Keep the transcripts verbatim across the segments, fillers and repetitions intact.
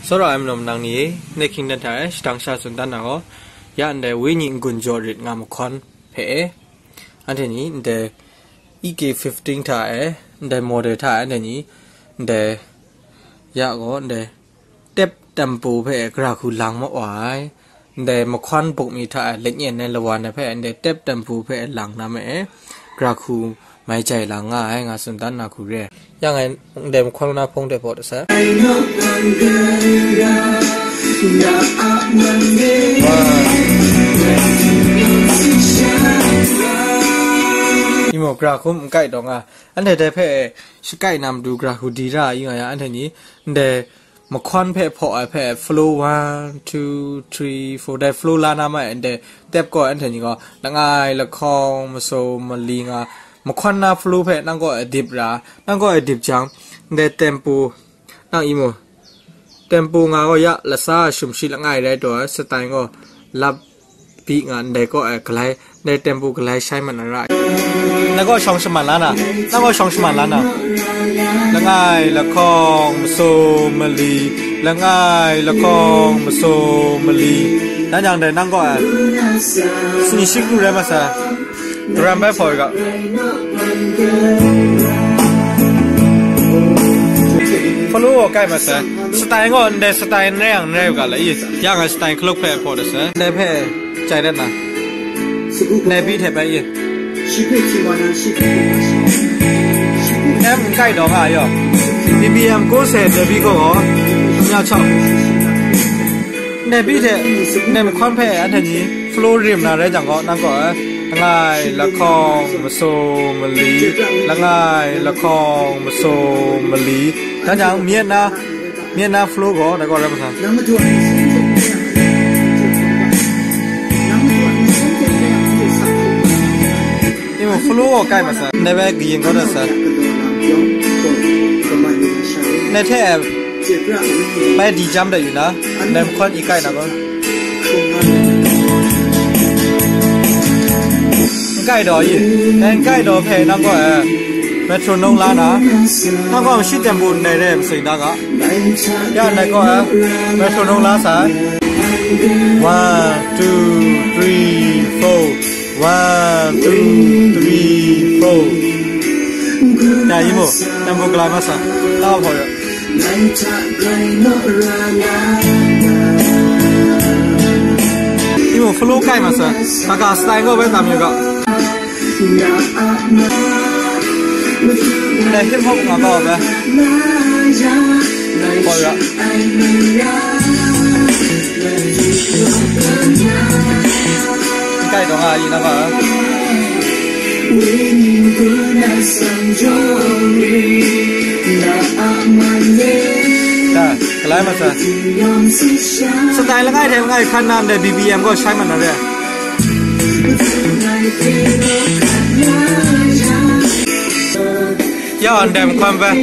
Tsawra ai malam nang ni e, ndai hkying dan hta e shadang sha tsun dan na gaw, ya ndai wenyi n-gun jaw rit nga mahkawn hpe e, anhte ni ndai E K fifteen hta e, ndai model hta e, anhte ni ndai ya gaw ndai tep tempo hpe e gara hku lang ma wa ai. Ndai mahkawn buk mi hta e lanyin ai lawan ai hpe ndai tep tempo hpe e lang na ma e, gara hku mai jai lang nga ai, nga tsun dan na hku re. Ya ngai ndai mahkawn na hpawng de baw de sa. Imo gara hku n kai daw nga, anhte dai hpe shakai na matu gara hku di ra ai nga ya, anhte ni ndai mahkawn hpe hpaw ai hpe flow one, two, three, four, dai flow la na ma e, ndai tep gaw anhte ni gaw langai lahkawng masaw mali nga, mahkawn na flow hpe nang kaw e dip ra, nang kaw e dip jang, ndai tempo, nang i mu, tempo nga gaw ya lasa shum shi langai rai taw ai, satai gaw lap bi nga ndai kaw e galai, ndai tempo galai shai mat na ra. Nang kaw shawng shaman la na, nang kaw shawng shaman la na. Langai lahkawng masaw mali, langai lahkawng masaw mali. Dan jang dai nang kaw e sini shik lu rai ma sa. Ram bai hpaw i ga. Flow gaw kai ma sa. Satai gaw ndai satai n rai yang n rai u ga la i. Ya nga satai hkaluk hpe hpaw da sa. Ndai hpe jai dat na. Ndai bi hte bai i. M n kai daw nga yaw. B P M ko se ndai bi gaw gaw. Nya chau. Ndai bi hte, ndai mahkawn hpe anhte ni flow rim na rai jang gaw, nang gaw, eh, langai lahkawng masaw mali, langai lahkawng masaw mali. Dan jang, myit na, myit na flow gaw, dai gaw rai ma sa. Imo flow gaw kai ma sa. Ndai bai kayin gaw da sa. Ndai hte, bai di jam dat yu na, ndai mahkawn i kai na gaw. N kai daw i, dai n kai daw hpe nang gaw e, metronome la na, nang gaw mashi tempo ndai re masing da ga. Ya ndai gaw e, metronome la sai. One, two, three, four. One, two, three, four. Ya, imo, tempo galai ma sa. Tau hpaw ya. Imo, flow kai ma sa. Kaka style ko bai tam yu ga. Dai hip hop nga kau bai. Hpaw ya. N kai daw nga ai na ma. Da, galai ma sa. Satai langai hte langai hkan na ndai B P M gaw shai mat na re. Ya, ndai mahkawn bai.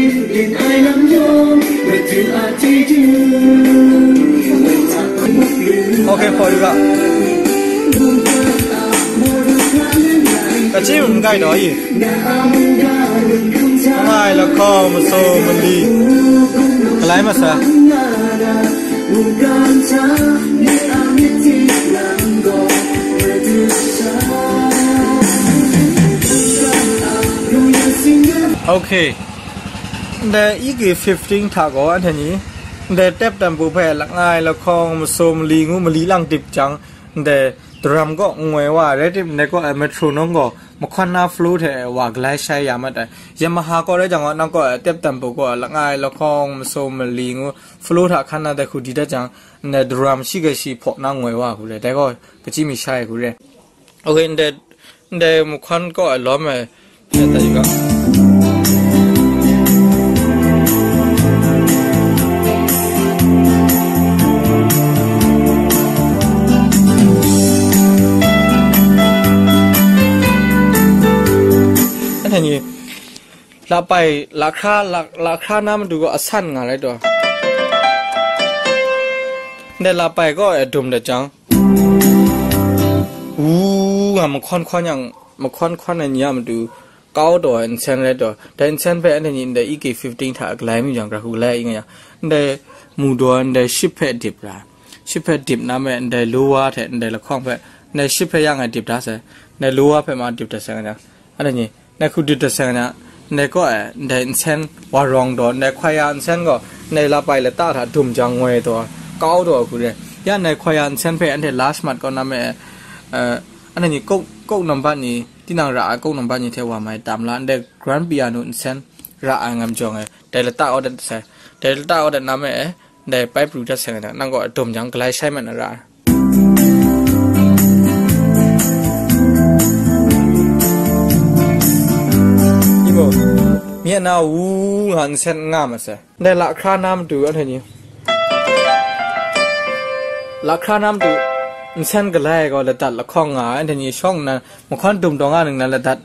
Okay, hpaw yu ga. Kachyi n kai daw i. Langai lahkawng masaw mali. Galai ma sa. Okay. Ndai E K fifteen hta gaw anhte ni, ndai tep tempo hpe langai lahkawng masaw mali ngu mali lang dip jang, ndai drum gaw ngoi wa ai, rai tim, ndai gaw, eh, metronome gaw mahkawn na flow hte wa galai shai ya mat ai. Yamaha gaw rai jang gaw, nang gaw, eh, tep tempo gaw langai lahkawng masaw mali ngu flow hta hkan na dai hku di dat jang, ndai drum shi ga shi hpaw na ngoi wa ai hku rai, dai gaw kachyi mi shai ai hku rai. Okay, ndai, ndai mahkawn kaw ai lawm ai, ndai tai ga. Anhte ni, lapai, lahkra, lah, lahkra na matu gaw asan nga rai taw. Ndai lapai kaw e dum dat jang, wu nga mahkawn hkawn yang, mahkawn hkawn ai ni a matu kau taw ai nsen rai taw. Dai nsen hpe anhte ni ndai E K fifteen hta galai mi jang, gara hku galai nga yang, ndai mu daw ndai ship hpe dip ra. Ship hpe dip na me ndai lower hte ndai lahkawng hpe, ndai ship hpe yang e dip da sai, ndai lower hpe ma dip da sai nga, anhte ni, ndai hku dip da sai nga, ndai kaw e, ndai nsen wa rawng daw, ndai hkwaya nsen gaw, ndai lapai lata hta dum jang ngoi daw, kau daw hku re. Ya ndai hkwaya nsen hpe anhte la shamat kaw na me, eh, anhte ni kok, kok nambat ni, tinang ra ai kok nambat ni hte wa mai tam la, ndai grand piano nsen ra ai ngam jawng e, dai lata kau dat sai, dai lata kau dat na me, ndai pai pru dat sai nga, nang gaw dum jang galai shai mat na ra. Ibo, myen na wu nga nsen nga ma sai. Ndai lahkra na matu anhte ni. Lahkra na matu nsen galai gaw ladat lahkawng nga ai, anhte ni shawng nnan mahkawn dum daw nga ning nan ladat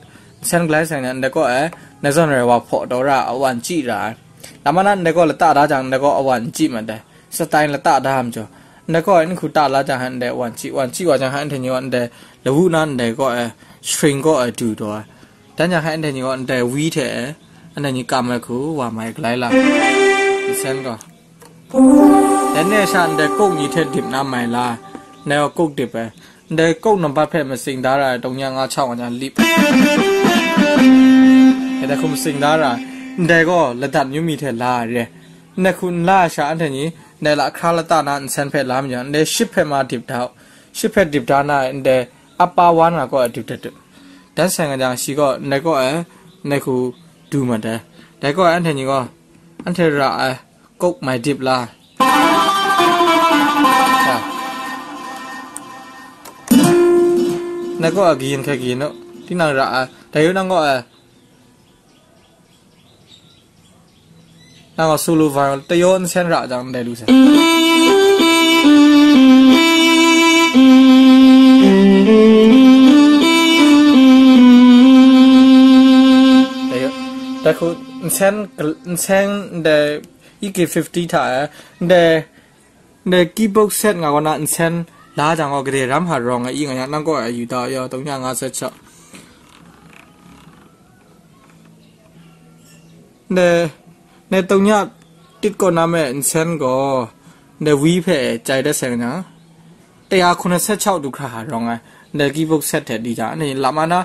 nsen galai sai na, ndai kaw e, na zawn rai wa hpaw daw ra, a wan chyi ra ai. Lama na ndai kaw lata da jang, ndai kaw a wan chyi mat dai. Satai lata da ham jaw. Ndai kaw e, n hku ta la jang, ndai wan chyi, wan chyi wa jang, anhte ni gaw ndai lawu na ndai kaw e, string kaw e du daw ai. Dan jang, anhte ni gaw ndai wi hte e, anhte ni kam ai hku wa mai galai la. Nsen gaw. Dai ne sha ndai kok ni hte dip na mai la, ndai gaw kok dip ai. Ndai kok nambat hpe matsing da ra ai, tawng nya nga chau nga jang lip. Ndai hku matsing da ra ai, ndai gaw ladat myu mi hte la ai re. Ndai hku n la ai sha anhte ni, ndai lahkra lata na nsen hpe la ma yang, ndai ship hpe ma dip da u. Ship hpe dip da na ai, ndai apa wan nga kaw e dip dat u. Dan sai nga jang shi gaw, ndai kaw e, ndai hku du mat ai. Dai kaw e anhte ni gaw, anhte ra ai, kok mai dip la. Sa. Nang gaw a kayin hkrai kayin u, tinang ra ai, dai yu nang gaw ai. Nang gaw solo viol, tayaw nsen ra jang ndai lu sai. Dai yu, dai hku nsen, nsen ndai E K fifty hta e, ndai, ndai keyboard set nga kaw na nsen la jang gaw gade ram hta rawng ai i nga yang, nang kaw ai yu da yaw, tawng nya nga set chau. Ndai, ndai tawng nya tit kaw na me nsen gaw, ndai wi hpe chai dat sai nga, taya hkun na set chau du hkra hta rawng ai, ndai keyboard set hte di jang, anhte ni lama na,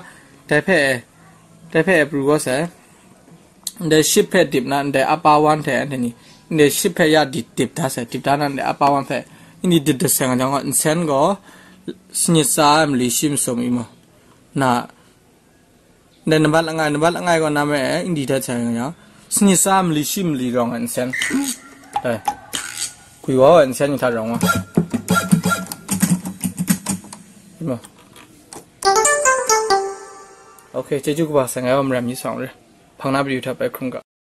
dai hpe, dai hpe pru kaw sai. Ndai ship hpe dip na, ndai apa wan hte anhte ni, ndai ship hpe ya dip, dip da sai, dip da na, ndai apa wan hpe, ini dip da sai nga jang gaw, nsen gaw, sanyit tsa ai mali shi masum i maw? Na, ndai nambat langai, nambat langai gaw na me, indi dat sai nga jang, sanyit tsa ai mali shi mali rawng ai nsen. Dai, gwi wa ai nsen ni hta rawng wa. I maw? Ok, chyeju kaba sai, ngai wa maram mi sawng re. Hpang na pru hta pai hkrung ga.